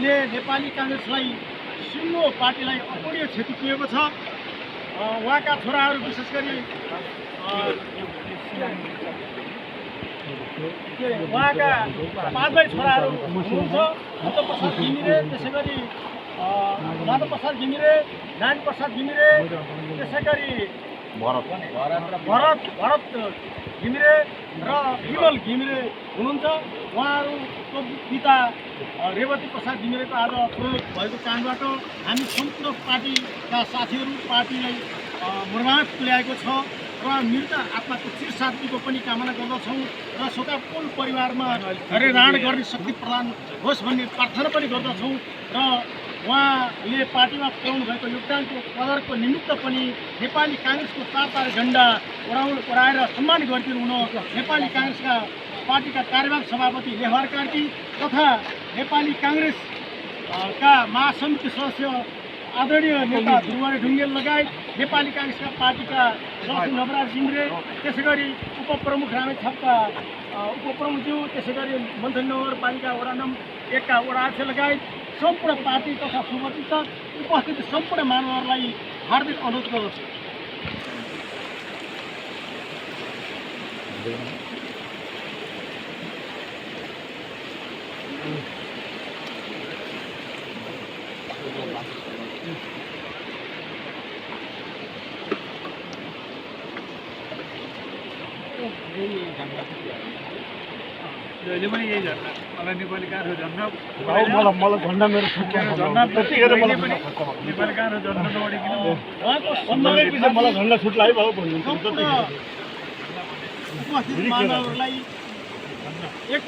ले नेपाली काङ्ग्रेसलाई सिङ्गो पार्टीलाई अपूर्णीय क्षति पुगेको छ। उहाँका छोराहरू विशेष गरी उहाँका 5 भाइ छोराहरू हुनुहुन्छ। बुद्धप्रसाद घिमिरे, त्यसै गरी माधवप्रसाद घिमिरे, नारायण प्रसाद घिमिरे, त्यसै गरी भरत घिमिरे र विमल घिमिरे हुनुहुन्छ। उहाँहरूको पिता रेवती प्रसाद घिमिरेको आज प्रयोग भएको कारणबाट हामी सम्पूर्ण पार्टीका साथीहरू पार्टीलाई मर्माहत तुल्याएको छ र मृत आत्माको चिर शान्तिको पनि कामना गर्दछौँ र शोकाकुल परिवारमा हरेराण गर्ने शक्ति प्रदान होस् भन्ने प्रार्थना पनि गर्दछौँ र उहाँले पार्टीमा पुर्याउनु भएको योगदानको कदरको निमित्त पनि नेपाली काङ्ग्रेसको 4 झन्डा ओढाएर सम्मान गरिदिनु हुन नेपाली काङ्ग्रेसका पार्टीका कार्यवाहक सभापति लेखबार कार्की तथा नेपाली काङ्ग्रेसका महासमिति सदस्य आदरणीय नेता ध्रुवबहादुर ढुङ्गेल लगायत नेपाली काङ्ग्रेसका पार्टीका सदस्य नवराज घिमिरे, त्यसै गरी उपप्रमुख रामेछापका उपप्रमुखज्यू, त्यसै गरी मन्थन नगरपालिका वडा नम्बर 1 का वडा अध्यक्ष लगायत सम्पूर्ण पार्टी तथा शुभचिन्तक उपस्थित सम्पूर्ण मानवहरूलाई हार्दिक अनुरोध गर्दछु। जहिले पनि यही झन्डा मलाई नेपाली काङ्ग्रेस झन्डा मलाई झन्डा मेरो झन्डा त्यतिखेर मलाई नेपाली काङ्ग्रेस झन्डा नउडेकिन उहाँको सम्मानकै पछि मलाई झन्डा छुट्ला है बाबु भन्नुहुन्छ। उपस्थित मानवहरूलाई 1